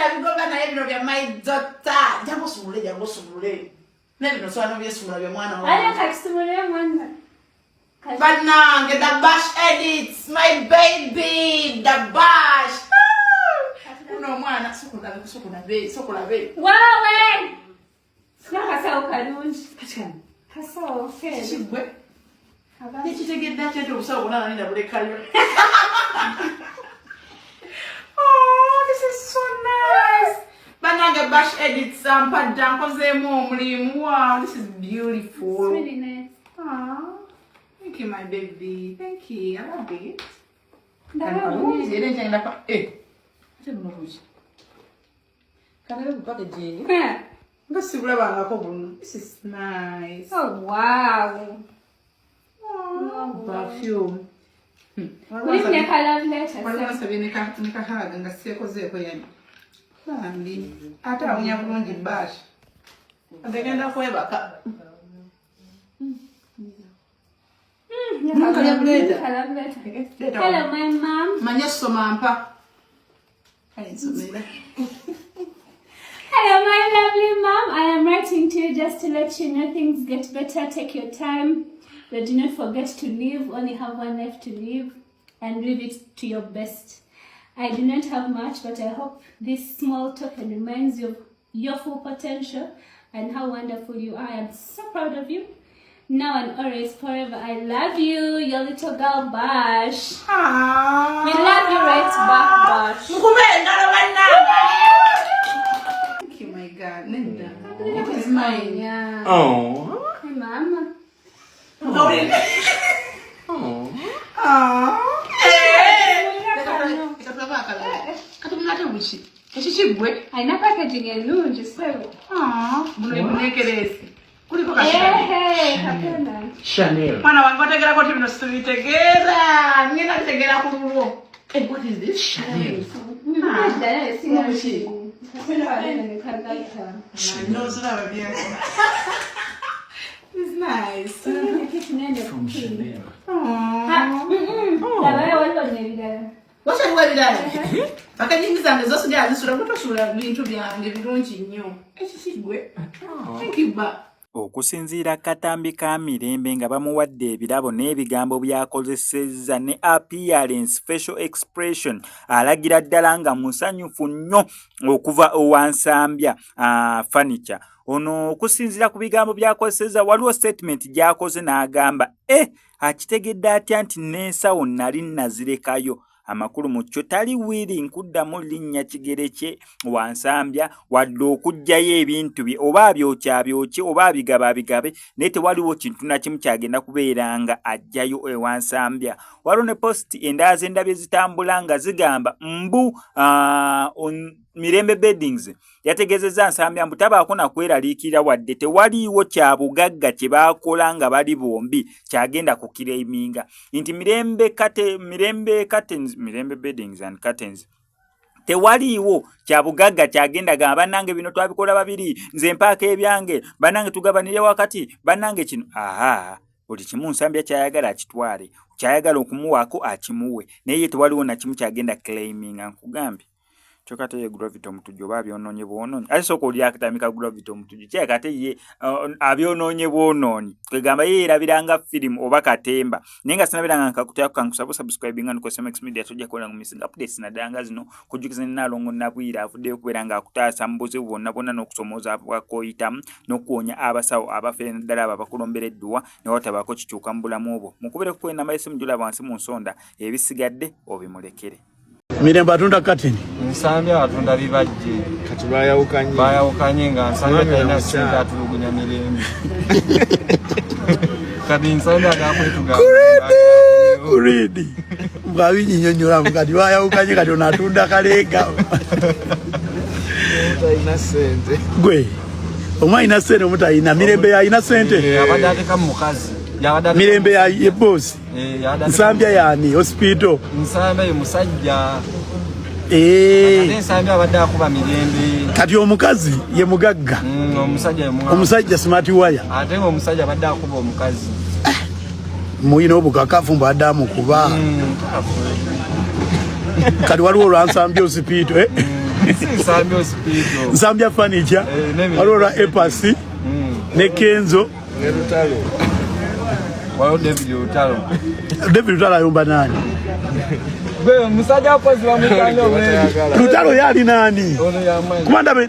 nabigoba naye bino bya my daughter. Jangu osumulule, jangu osumulule. Naye bino osobola n'obyesumula bya mwana wange. Ayo kakisumulule mwana. Bannange, the Bash edits, my baby, the Bash. Uno omwana sokolabe, sokolabe, sokolabe. Wawe! Sina kasawo kalungi. Kasawo keeru. Kigwe. Nekitegedde atya nti obusawo bwonna nali nabulekayo. Oh, this is so nice. Bannange Bash edits ampadde ankozeemu omulimu. Wow, this is beautiful. It's really nice. Aw, thank you my baby. Thank you. I love it. Ndaba Kalungi era enkyagenda kwa eh. Ate buno buki? Kalabe bu packaging. Eh. Nga sibulabangako buno. This is nice. Oh wow. Aw, perfume. Mulimu ne ka love letter. Waliwo nsabye ne ka hug nga seekozeeko yani. Bambi. Ate awunya bulungi Bash. Ate genda kwebaka. Ka love letter. Ka love letter. Hello my mom. Manya soma mpa. Kale nsomera. Hello, my lovely mom. I am writing to you just to let you know things get better. Take your time, but do not forget to live. Only have one life to live and live it to your best. I do not have much, but I hope this small token reminds you of your full potential and how wonderful you are. I am so proud of you. Now and always, forever. I love you, your little girl Bash. We love you right back, Bash. Mukube engalo bannange. Thank you, my girl. Nedda. It is mine. Yeah. Oh. Hey, mama. Mukawulire. Oh. Aw. Eh. Leka tulabe akalala. Kati buno ate buki? Ekikigwe? Alina packaging ennungi ssebo. Buno ebuneekereesi. Kuliko kasirani. Ehe, kapenda. Chanel. Mwana wange otegerako ti bino sibitegeera. Ngenda bitegeera ku lulwo. Eh, what is this? Chanel. Ddala singa Buki? kagatta. Ndowooza byenkola. It's nice. From Chanel. Labayo waliwo n'ebirala. Wakyaliwo ebirala? Packaging zange zosigala zisula kutosuula bintu byange birungi nnyo. Ekikigwe. Thank you, ba. Okusinziira ku katambi ka Mirembe nga bamuwadde ebirabo n'ebigambo by'akozesezza ne appearance, facial expression, alagira ddala nga musanyufu nnyo okuva owa Nsambya furniture. Ono okusinziira ku bigambo by'akozesezza waliwo statement gy'akoze n'agamba e akitegedde atya nti n'ensawo nali nazirekayo. Amakulu mu kyo tali willing kuddamu linnya kigere kye wansambya wadde okuggyayo ebintu bye, oba abyokye abyokye oba abigabe abigabe, naye tewaliwo kintu na kimu kyagenda kubeera nga aggyayo ewansambya. Waliwo ne post endala ze ndabye zitambula nga zigamba mbu Mirembe Beddings yategeezezza Nsambya mbu tabaako na kweraliikirira wadde tewaliiwo kya bugagga kye baakola nga bali bombi kyagenda kuclaiminga, nti Mirembe Kate, Mirembe Curtains, Mirembe Beddings and Curtains tewaliiwo kya bugagga kyagenda gamba bannange bino twabikola babiri, nze mpaako ebyange, bannange tugabanire wakati, bannange kino. Aha, buli kimu Nsambya kyayagala akitwale, kyayagala okumuwaako akimuwe, naye ye tewaliwo na kimu kyagenda claiminga. Nkugambye kyokka ate ye Gravity Omutujju oba abyonoonye bwonoonyi. Ate sooka oli akatambi ka Gravity Omutujju kyeka ate ye abyonoonye bwonoonyi, kwegamba ye yerabiranga firimu oba katemba. Naye nga sinabiranga nkakutayako, kankusaba subscribinga nuko SMX Media, tojja kubeera nga missing updates naddala nga zino. Kujjukiza Nnaalongo Nabwira avuddeyo okubeera ng'akutaasa mu buzibu bwonna bwonna n'okusomooza bwakoyitamu n'okuwonya abasawo abafere, naddala abo abakulombera edduwa ne watabaako kikyuka mu bulamu bwo. Mukubireko enamba y'essimu gy'olaba wansi mu nsonda, ebisigadde obimulekere. Mirembe atunda kateni. Nsambya atunda bibajje. Kati bayawukanye. Bayawukanye nga Nsambya Mwami talina na ssente, mukyala. atulugunya Mirembe. Kati Nsambya agakwetuga. Kuridi bwabinyinyonyola kati bayawukanye, kati ono atunda kaleega. Talina ssente. Gwe omu alina sente, omu talina. Mirembe yalina sente. Eh, abadde ateka mu mukazi. Yabadde ateka Mirembe mu ya ye bosi. Eh, yabadde ateka Nsambya yani hospital. Nsambya ye musajja. Eh, ate Nsambya abadde akuba Mirembe. Kati omukazi ye mugagga. Omusajja ye mwana. Omusajja smart wire. Ate ng'omusajja abadde akuba omukazi. Muyina obukakafu mbadde amukuba? Kati waliwo olwansambya hospital, eh? Nsambya furniture, Eh, waliwo olwa Epasi ne Kenzo. Ne Lutalo. Waliwo David Lutalo. David Lutalo ayomba nani? Gwe musajja wakozi bamutanga. Lutalo yali nani? Ono yamanyi. Kuba ndabe.